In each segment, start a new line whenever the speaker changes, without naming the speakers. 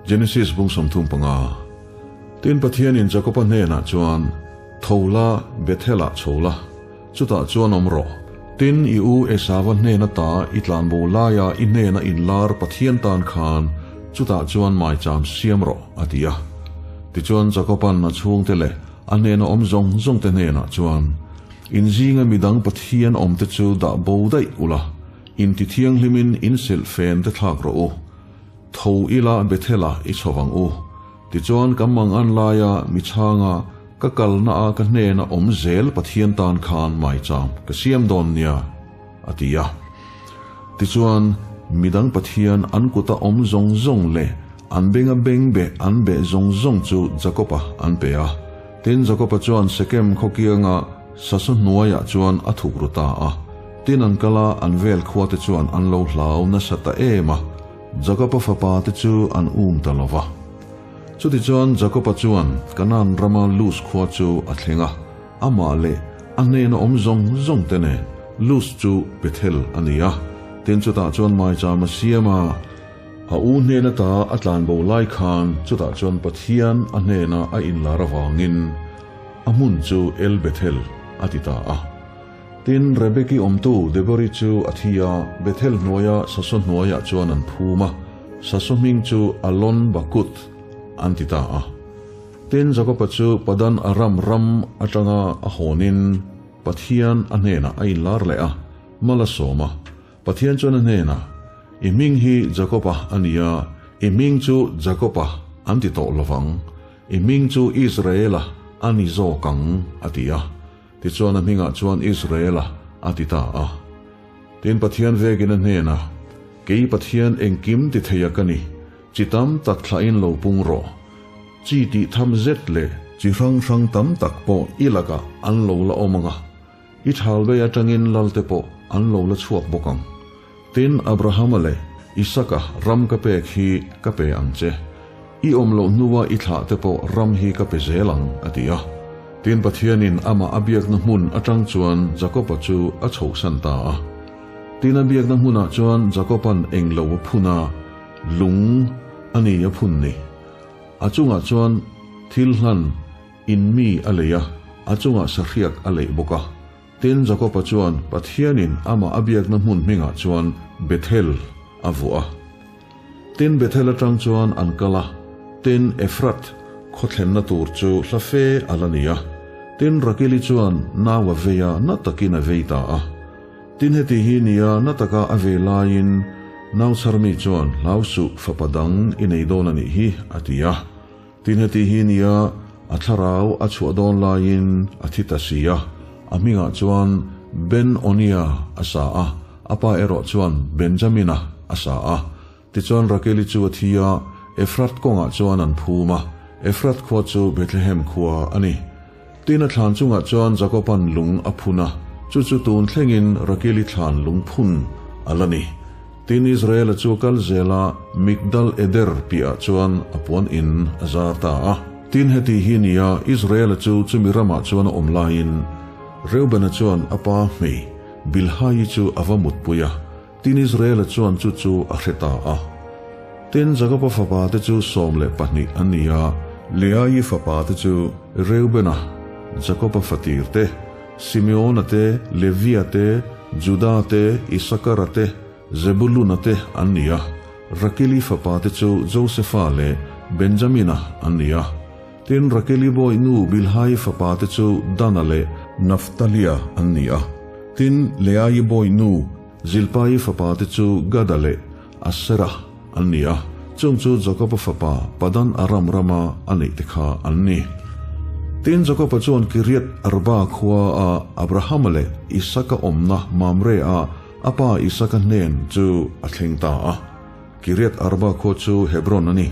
Genesis bung 35. Tin, Pathianin Jakoba hnenah chuan, Tho la, Bethel-ah chho la, chutah chuan awm rawh. Tin, i u Esava hnen ata i tlanbo laia i hnena inlar Pathian tan khan chutah chuan maicham siam rawh, a ti a. Tichuan Jakoba'n a chhungte leh a hnena awm zawng zawngte hnenah chuan, In zinga midang Pathian awmte chu dah bo daih ula, inti thianghlimin in silhfen te thlak rawh u. Tho ila Bethel-ah i chho vang u. Tichuan ka mang an laia mi chhanga ka kalna a ka hnena awm zel Pathian tan khan maicham ka siam dawn nia, a ti a. Tichuan midang Pathian an kuta awm zawng zawng leh an benga beng beh an beh zawng zawng chu Jakob-a an pe a. Tin, Jakob-a chuan Sekem khaw kianga sasu hnuaiah chuan a thuk ru ta a. Tin, an kal a, an vel khuate chuan an lo hlau nasa ta em a, Jakob-a fapa te chu an um ta lo va. Chutichuan Jakob-a chuan Kanaan rama Luz khua chu a thleng a, amah leh a hnena awm zawng zawng te nen Luz chu Bethel a ni a. Tin, chutah chuan maicham a siam a. A u hnen ata a tlanbo lai khan chutah chuan Pathian a hnena a inlar avangin a hmun chu El Bethel a ti ta a. Tin, Rebeki awmtu Debori chu a thi a, Bethel hnuaia sasaw hnuaiah chuan an phum a, sasaw hming chu Alon Bakuth an ti ta a. Tin, Jakoba chu Padan Aram ram atanga a hawnin Pathian a hnenah a inlar leh a, mal a sawm a. Pathian chuan a hnenah, I hming hi Jakoba a ni a, i hming chu Jakoba an ti tawh lovang, i hming chu Israela a ni zawk ang, a ti a. Tichuan a hmingah chuan Israela a ti ta a. Tin, Pathian vekin a hnenah, Kei Pathian engkim ti theia ka ni, chi tam tak thlahin lo pung rawh. Chi tih tham zet leh chi hrang hrang tam tak pawh i lakah an lo la awm ang a. I thalbei atangin lalte pawh an lo la chhuak bawk ang. Tin, Abrahama leh Isaka ram ka pek hi ka pe ang che. I awm loh hnua i thlah te pawh ram hi ka pe zel ang, a ti a. Tin, Pathianin amah a biakna hmun atang chuan Jakoba chu a chhohsan ta a. Tin, a biakna hmunah chuan Jakoba'n englo a phun a, lung a ni a phun ni. A chungah chuan thil hlan In mi a lei a, a chungah sahriak a leih bawk a. Tin, Jakoba chuan Pathianin amah a biakna hmun hmingah chuan Bethel a vuah a. Tin, Bethel atang chuan an kal a, tin, Efrat khaw thlenna tur chu hla fe a la ni a. Tin, Rakili chuan nau a vei a, na takin a vei ta a. Tin, heti hi nia na taka a vei laiin nau chharmi chuan, Hlau suh, fapa dang i nei dawn a nih hi, a ti a. Tin heti hi nia a thlarau a chhuah dawn laiin a thi ta si a, a hmingah chuan Ben-Onia a sa a, a pa erawh chuan Benjamina a sa a. Tichuan Rakeli chu a thi a, Efrat kawngah chuan an phum a, Efrat khua chu Bethlehem khua a ni. Tin a thlan chungah chuan Jakoba'n lung a phun a, chu chu tun thlengin Rakeli thlan lung phun a la ni. Tin Israela chu a kal zel a, Migdal Eder piahah chuan a puan in a zar ta a. Tin heti hi nia Israela chu chumi ramah chuan a awm laiin Reubena chuan a pa hmei Bilhai chu a va mutpui a, tin Israela chuan chu chu a hre ta a. Tin Jakoba fapa te chu 12 an ni a, Leaii fapa te chu Reubena, Jakoba fatir te, Simeona te, Levia te, Juda te, Isakara te, Zebuluna te an ni a. Rakeli fapa te chu Josefa leh Benjamina an ni a. Tin, Rakeli bawi nu Bilhai fapa te chu Dana leh Naftalia an ni a. Tin, Leaii bawi nu Zilpai fapa te chu Gada leh Asera an ni a. Chung chu Jakoba fapa Padan Aram rama a neih te kha an ni. Tin, Jakoba chuan Kiriat Arba khua a Abrahama leh Isaka awmna Mamre a a pa Isaka hnen chu a thleng ta a. Kiriat Arba khua chu Hebron a ni.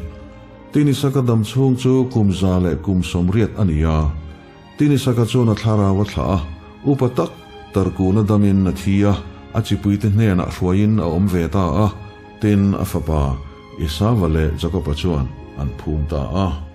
Tin, Isaka dam chhung chu kum 180 a ni a. Tin, Isaka chuan a thlarau a thlah a, upa tak tarkuna damin a thi a, a chipuite hnenah hruaiin a awm ve ta a. Tin, a fapa Esava leh Jakoba chuan an phum ta a.